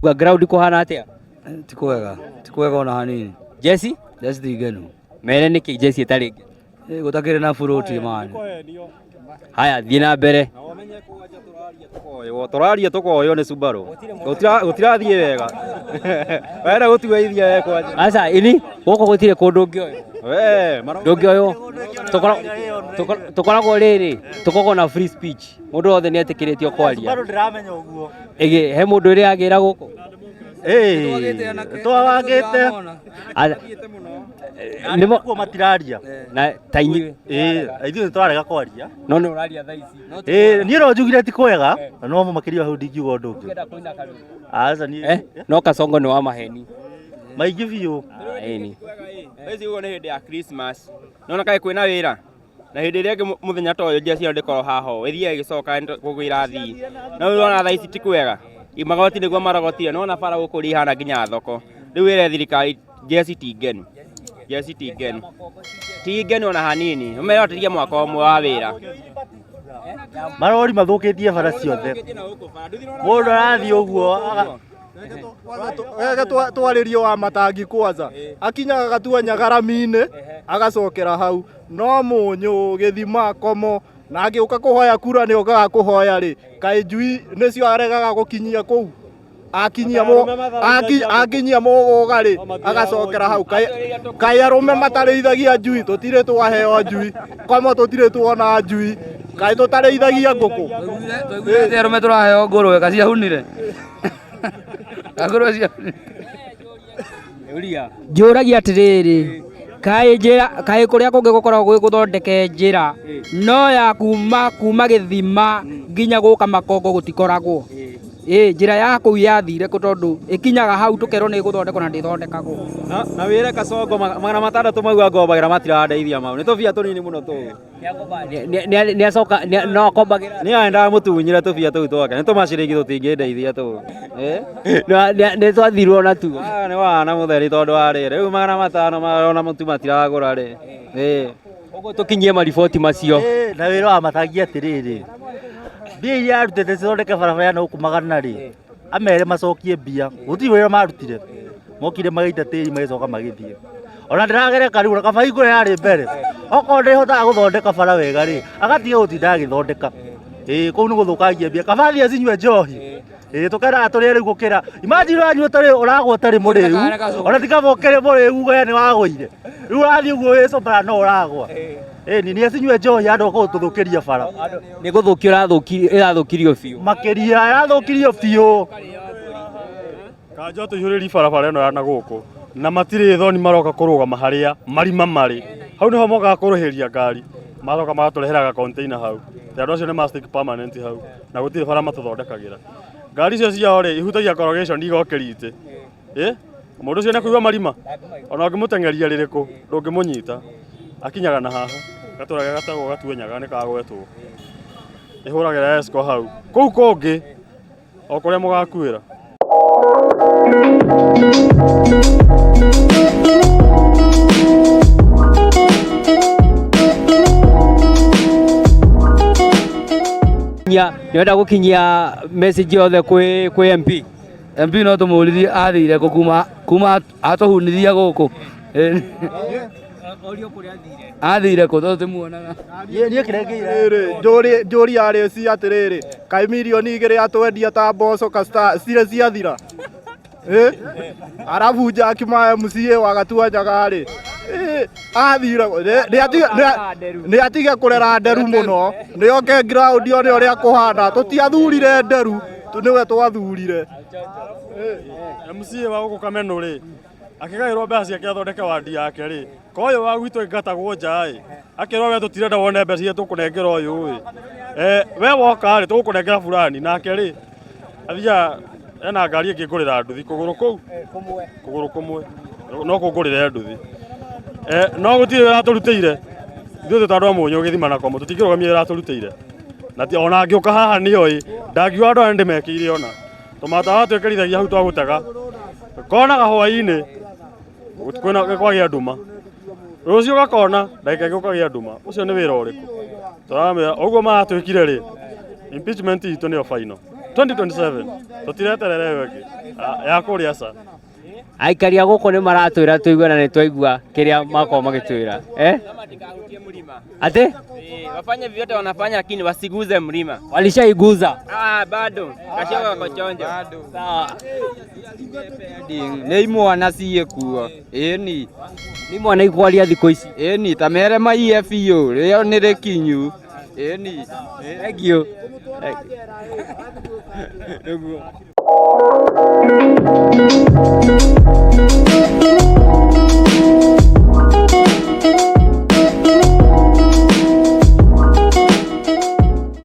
Ground kũhana atĩa? Ti kwega, ti kwega ona hanini. Jeci? Jeci ti ngenu. Mere nĩkĩ jeci ĩtarĩ ngenu? Gũtakĩrĩ na burũti man. Haya, thiĩ na mbere. Tũraria tũkoywo nĩ Subaru. Gũtirathiĩ wega. Wenda gũtuithia we kwanja. Aca, ini gũkũ gũtirĩ kũndũ ũngĩoywo. We, Ndũngĩoywo. Tũkoragwo rĩrĩ, tũkoragwo na free speech. Mũndũ wothe nĩ etĩkĩrĩtio kwaria. Subaru ndĩramenya ũguo. Ĩgĩ, he mũndũ ũrĩ agĩra gũkũ? Ĩĩ, twawagĩte. Aca. Nĩmo Kuo matiraria. na ta inyuĩ. Ĩĩ, ithuĩ nĩ tũrarega kwaria. No nĩ ũraria thaa ici. Ĩĩ, niĩ no njugire ti kwega, no makĩria hau ndingiuga ũndũ ũngĩ. Aca niĩ. Eh, no Kasongo nĩ wa maheni. Maingĩ biũ. Ĩni. Thaa ici ũguo nĩ hĩndĩ ya Christmas. Nona kaĩ kwĩna wĩra. Na hĩndĩ ĩrĩa ĩngĩ mũthenya ta ũyũ njĩra ciao ndĩkoragwo haha ũũ, ĩthiaga ĩgĩcoka kũguo irathiĩ. No rĩu ũrona thaa ici ti kwega. Magoti nĩguo marogotire, nĩwona bara gũkũ ũrĩa ihana nginya thoko. Rĩu ĩre thirikari jeci ti ngenu. Jeci ti ngenu. Ti ngenu ona hanini. Ũmere otirie mwaka ũmwe wa wĩra. Marori mathũkĩtie bara ciothe. Mũndũ arathiĩ ũguo Wege twarĩrio wa matangi kwanza akinyaga gatua nyagarami-inĩ agacokera hau no mũnyũ gĩthima komo na angĩũka kũhoya kura nĩ okaga kũhoya rĩ kaĩ njui nĩcio aregaga gũkinyia kũu akinyia akinyia mũgũga rĩ agacokera hau kaĩ arũme matarĩithagia njui tũtirĩ twaheo njui komo tũtirĩ tuona njui kaĩ tũtarĩithagia ngũkũ. Twaiguire atĩ arũme tũraheo ngũrwe kaciahunire. Ngũrwe ciahunire. Njũragia atĩrĩrĩ, kaĩ njĩra kaĩ kũrĩa kũngĩ gũkoragwo gwĩ gũthondeke njĩra no ya kuma gĩthima nginya gũka Makongo gũtikoragwo. Ĩ njĩra ya kũu yathire kũ tondũ ĩkinyaga hau tũkerwo nĩ ĩgũthondekwo na ndĩthondekagwo. Na wĩre Kasongo 600 mau angombagĩra matirandeithia mau. Nĩ tũbia tũnini mũno tũu. Nĩ acoka no akombagĩra. Nĩ aendaga mũtunyire tũbia tũu twake. Nĩ tũmaciringi tũtingĩndeithia tũu. Nĩ twathirwo natuo. Nĩ wana mũtheri tondũ wa rĩrĩ. Rĩu 500 ona mũtu matiragũra rĩ. Ũguo tũkinyie mariboti macio. Na wĩra wa matangi atĩrĩrĩ, mbia iria arutĩte cithondeke barabara ya na gũkũ magana rĩ, amere macokie mbia. Gũtirĩ wĩra marutire. Mokire magĩita tĩri magĩcoka magĩthiĩ. Ona ndĩragereka rĩu, ona kaba hingũre yarĩ mbere. Okorwo ndĩhotaga gũthondeka bara wega rĩ, agatiga gũtinda agĩthondeka. Ĩĩ, kũu nĩ gũthũkangia mbia. Kaba athiĩ acinyue njohi. Ĩĩ, tũkenaga tũrĩe rĩu gũkĩra. Imagine ũranyua ũtarĩ ũragwa ũtarĩ mũrĩu. Ona ti kaba ũkĩrĩ mũrĩu we nĩ wagũire. Rĩu ũrathiĩ ũguo wĩ sober no ũragwa. Ĩĩ, nĩ acinyue njohi handũ ha gũtũthũkĩria bara. Nĩ gũthũkio ĩrathũkirio biũ. Makĩria ĩrathũkirio biũ. Kanjũ atũihũrĩrie barabara ĩno ya na gũkũ na matirĩ thoni maroka kũrũgama harĩa marima marĩ. Hau nĩho mokaga kũrũhĩria ngari maroka magatũrehera ga container hau. Te andũ acio nĩ ma stick permanent hau na gũtirĩ bara matũthondekagĩra. Ngari icio ciao rĩ ihutagia corrugation igokĩria itĩ. Mũndũ ũcio nĩakũigua marima ona ũngĩmũteng'eria rĩrĩkũ ndũngĩmũnyita. Akinyaga na haha gatũra gatagwo gatue nyaga nĩ kagwetwo. Ĩhũragĩra esco hau. Kũu kũngĩ o kũrĩa mũgakuĩra. Nĩwenda gũkinyia message yothe kwĩ MP? MP no tũmũririe athire kũ kuma atũhunithia gũkũ. Athire kũ tondũ tũtimuonaga. Niĩ kĩrĩa ngĩire njũrie arĩci atĩrĩrĩ, kaĩ mirioni 2 atwendia ta mboco cirĩ ciathira? Arabu Jack ma MCA wa Gatua Nyaga rĩ, athire nĩ atige kũrera nderu mũno, nĩ oke ground one ũrĩa kũhana. Tũtiathurire nderu, nĩwe twathurire. MCA wa gũkũ Kameno rĩ, akĩgaĩrwo mbeca ciake athondeke wandi yake rĩ, ko ũyũ wa gwitũ aingatagwo nja ĩ, akĩrwo we tũtirenda wone mbeca iria tũkũnengera ũyũ ĩ. We woka rĩ, tũgũkũnengera fulani, nake rĩ, athiaga ena ngari ĩngĩ ngũrĩra nduthi kũgũrũ kũu, kũgũrũ kũmwe, no kũngũrĩre nduthi. No gũtirĩ wĩra atũrutĩire, ithuĩ twĩ ta andũ a Mũnyũ gĩthima na komo, tũtingĩrũgamia wĩra atũrutĩire. Na ona angĩũka haha nĩoĩ, ndangiuga andũ aya nĩndĩmekĩire ona. Tũmatawa twĩkĩrithagia hau twagũtega. Konaga hwaĩ-inĩ, kwĩna kwagĩa nduma. Rũciũ gakona, ndagĩka ĩngĩ gũkagĩa nduma. Ũcio nĩ wĩra ũrĩkũ? Tũramwĩra, ũguo maratwĩkire rĩ, impeachment itũ nĩyo final. 2027 tũtireterera ĩyo ĩngĩ. Ah, ya kũrĩa ca. Aikari a gũkũ nĩ maratwĩra tũigue na nĩ twaigua kĩrĩa makorwo magĩtwĩra. Eh? Matikahutie mlima. Atĩ Eh, wafanye vyote wanafanya lakini wasiguze mlima. walishaiguza. Ah, bado kashoka wako chonjo. Sawa. Nĩ imwana ciĩ kuo ĩni. Nĩ mwana ikwaria thikũ ici. Ĩni ta mere maiye biũ rĩo nĩ rĩkinyu ĩni. Thank you. Nĩguo.